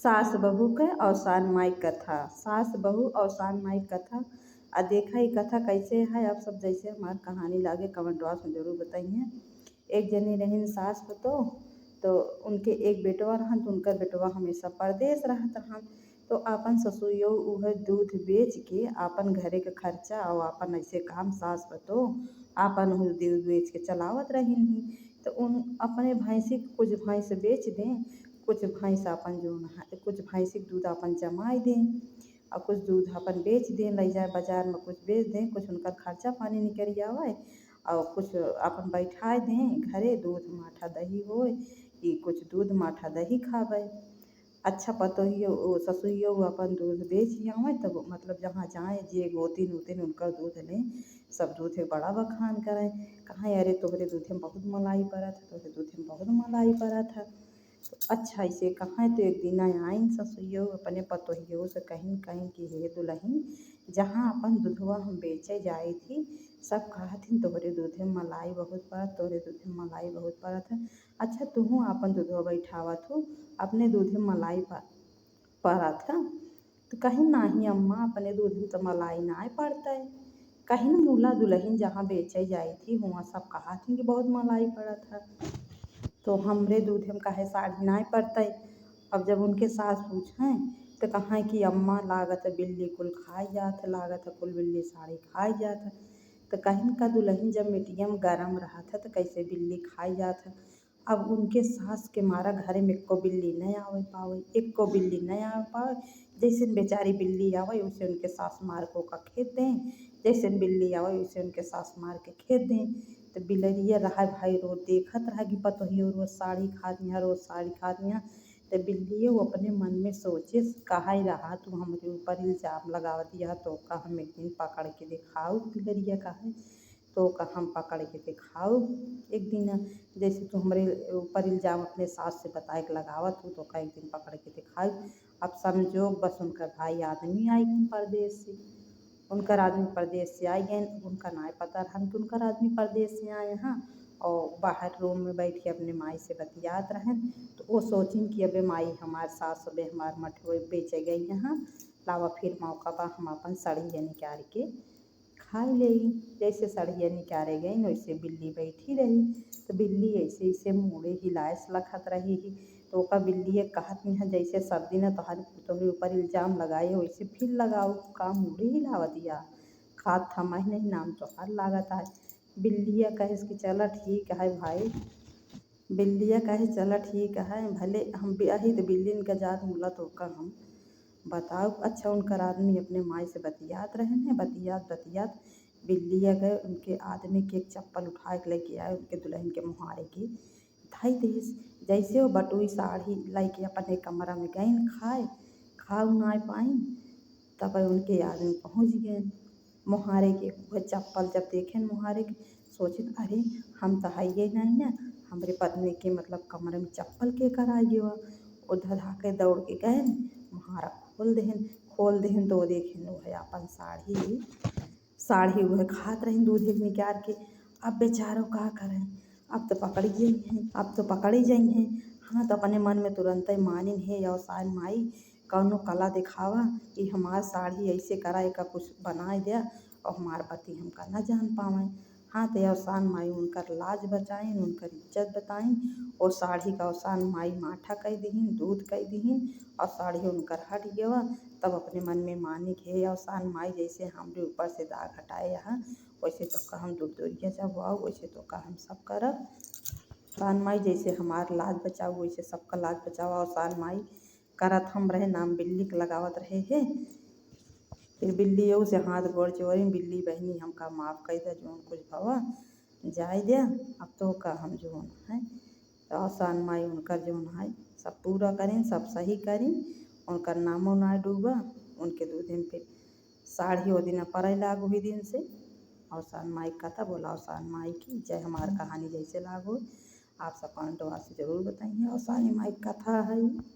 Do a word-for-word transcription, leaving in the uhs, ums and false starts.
सास बहू के अवसान माई कथा। सास बहू अवसान माई कथा। आ देखा, ई कथा कैसे है, आप सब जैसे हमार कहानी लागे, comment box में जरूर बताइए। एक जनी रहिन सास पतोह, तो उनके एक बेटवा रहन, तो उनकर बेटवा हमेशा परदेस रहत रहन। तो आपन ससुइयो उहे दूध बेच के आपन घरे के खर्चा और आपन ऐसे काम सास पतोह आपन उहे दूध बेच के चलावत रहिन ही। तो उन अपने भैंसी के कुछ भैंस बेच दें, कुछ भैंस आपन जौन है, कुछ भैंसी के दूध आपन जमाई दें और कुछ दूध आपन बेच दें, ले जाए बाजार में कुछ बेच दें, कुछ उनकर खर्चा पानी निकल जावे और कुछ आपन बैठाए दें घरे, दूध माठा दही होए कि कुछ दूध माठा दही खावे। अच्छा पतोहियो, ओ ससुइयो अपन दूध बेच आवे, तब मतलब जहाँ जाए जे गोतिन उतिन उनकर दूध लें, सब दूध के बड़ा बखान करें, कहें, "अरे तोहरे दूधे में बहुत मलाई पड़त है, तोहरे दूधे में बहुत मलाई पड़त है।" तो अच्छा ऐसे कहें तो एक दिन आइन ससुइयो अपने पतोहियो से कहिन, कहिन कि हे दुलहिन, जहाँ अपन दूधवा हम बेचे जाइत ही, सब कहत हिन, "तोहरे दूधे में मलाई बहुत पड़त, तोहरे दूधे में मलाई बहुत पड़त है। अच्छा, तुहूँ आपन दूधवा बैठावत हो, अपने दूधे में मलाई प-, पड़त है?" तो कहिन, "नाहीं अम्मा, अपने दूधे में तो मलाई नाय पड़त है।" कहिन, "मुला दुलहिन जहाँ बेचे जाइत ही, हुआँ सब कहत हिन कि बहुत मलाई पड़त है, तो हमरे दूधे में काहे साड़ी नाय पड़त है?" अब जब उनके सास पूछें, तो कहें कि "अम्मा, लागत है बिल्ली कुल खाई जात है, लागत है कुल बिल्ली साड़ी खाई जात है।" तो कहिन का दुलहिन जब मिट्टिया में गरम रहत है, तो कैसे बिल्ली खाई जात है? अब उनके सास के मारा घरे में एको बिल्ली नहीं आवे पावे, एको बिल्ली नहीं आवे पावे। जैसे बेचारी बिल्ली आवे, उसे उनके सास मार के ओका खेद दें, जैसे बिल्ली आवे, उसे उनके सास मार के खेद दें। तो बिलरिया रहा भाई रोज देखत रहा कि पतोहियो रोज साड़ी खात यहाँ, रोज साड़ी खात यहाँ। तो बिल्लियो अपने मन में सोचे, "कहा ही रहा, तू हमरे ऊपर इल्जाम लगावत यह, तो का हम एक दिन पकड़ के दिखाऊ," बिलरिया कहे। तो का हम पकड़ के दिखाऊ एक दिन, जैसे तू हमरे ऊपर इल्जाम अपने सास से बताए के लगावत हो, तो का एक दिन पकड़ के दिखाऊ। अब संजोग बस उनकर भाई आदमी आई परदेस से, उनकर आदमी परदेस से आई गए। अब उनका नाय पता रहन कि उनकर आदमी परदेस से आए हैं, और बाहर रूम में बैठ के अपने माई से बतियात रहन। तो वो सोचिन कि अबे माई, हमार सास अबे हमार मठवे बेचे गई यहाँ, लावा फिर मौका बा, हम अपन सड़िया निकाल के खाई लेई। जैसे सड़िया निकारे गई, वैसे बिल्ली बैठी रही। तो बिल्ली ऐसे ऐसे मूड़े हिलाए से लखत रही ही। तो ओका बिल्ली कहत नहीं है, "जैसे सब दिन तोहरे, तोहरे ऊपर इल्जाम लगाए, वैसे फिर लगाओ, का मूड़े हिलावत या, खात थमा ही नहीं, नाम तोहार लागत है।" बिल्लिया कहे कि चला ठीक है भाई, बिल्लिया कहे, "चला ठीक है, भले हम बि-, अही तो बिल्लिन का जात मुला तो का हम बताओ।" अच्छा, उनकर आदमी अपने माई से बतियात रहन है, बतियात बतियात बिल्लिया गए, उनके आदमी के एक चप्पल उठा के लेके आए उनके दुलहिन के मुहारे के धई देस। जैसे वो बटुई साड़ी लेके अपने कमरा में गइन खाए, खाऊ नाय पाइन, तब उनके आदमी पहुँच गए मुहारे के। वह चप्पल जब देखेन मुहारे के, सोचिन, "अरे, हम तो हइये नहीं ना, हमरे पत्नी के मतलब कमरे में चप्पल के कर आ गया?" वो धधा के दौड़ के गए, मुहारा खोल देहन, खोल देहन तो देखेन वो है अपन साड़ी, साड़ी वह खात रही दूध एक निकाल के। अब बेचारो का करें, अब तो पकड़ी गई हैं, अब तो पकड़ी गई हैं। हाँ, तो अपने मन में तुरंत ही मानिन, "हे अवसान माई, कौनो कला दिखावा कि हमार साड़ी ऐसे करा, एका कुछ बनाए द्या और हमार पति हमका न जान पावे।" हाँ, तो अवसान माई उनकर लाज बचाइन, उनकर इज्जत बताइन, और साड़ी का अवसान माई माठा कई दिहिन, दूध कई दिहिन, और साड़ी उनकर हट गवा। तब अपने मन में मानिन कि हे अवसान माई, जैसे हमरे ऊपर से दाग हटाए यहाँ, वैसे तो का हम दूध दोरिया जब हुआ, वैसे तो का हम सब करब। अवसान माई जैसे हमार लाज बचाऊ, वैसे सबका लाज बचावा। अवसान माई करत हम रहे, नाम बिल्ली के लगावत रहे हे। फिर बिल्लियो से हाथ गोड़ जोड़िन, "बिल्ली बहिनी, हमका माफ कई दे, जौन कुछ भवा जाए दे, अब तो का हम जौन है।" तो अवसान माई उनकर जौन है सब पूरा करिन, सब सही करिन, उनकर नामो ना डूबा। उनके दू दिन पे साड़ी ओ दिन परै लाग हुई दिन से। अवसान माई कथा बोला, अवसान माई की जय। हमार कहानी जैसे लाग हो, आप सब comment box से जरूर बताइए। अवसानी माई कथा है।